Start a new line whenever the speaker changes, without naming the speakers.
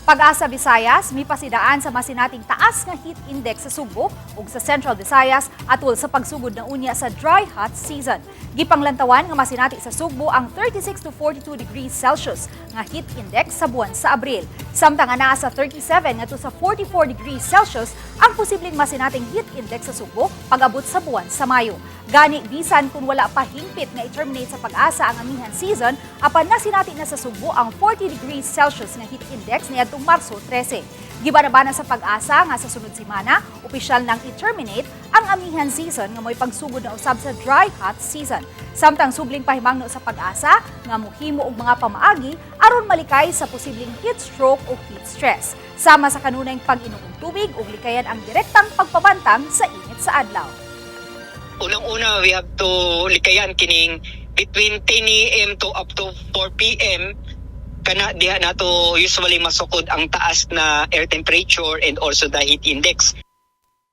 Pag-asa Visayas, mipasidaan sa masinating taas nga heat index sa Sugbo ug sa Central Visayas atul sa pagsugod na unya sa dry hot season. Gipanglantawan nga masinati sa Sugbo ang 36 to 42 degrees Celsius nga heat index sa buwan sa Abril. Samtang anaa sa 37 ngadto sa 44 degrees Celsius ang posibleng masinating heat index sa Sugbo pag-abot sa buwan sa Mayo. Gani bisan kung wala pa hingpit nga i-terminate sa Pag-asa ang amihan season, apan nasinati na sa Sugbo ang 40 degrees Celsius nga heat index niadtong Marso 13. Gibanabana sa Pag-asa nga sa sunod semana, opisyal nang i-terminate ang amihan season nga mo'y pagsugod na usab sa dry hot season. Samtang subling pahimangno sa Pag-asa nga muhimo og mga pamaagi aron malikay sa posibleng heat stroke o heat stress. Sama sa kanunayng pag-inom og tubig ug likayan ang direktang pagpabantang sa init sa adlaw.
Unang-una, we have to likayan kining between 10 a.m. to up to 4 p.m. Kana diha nato usually masukod ang taas na air temperature and also the heat index.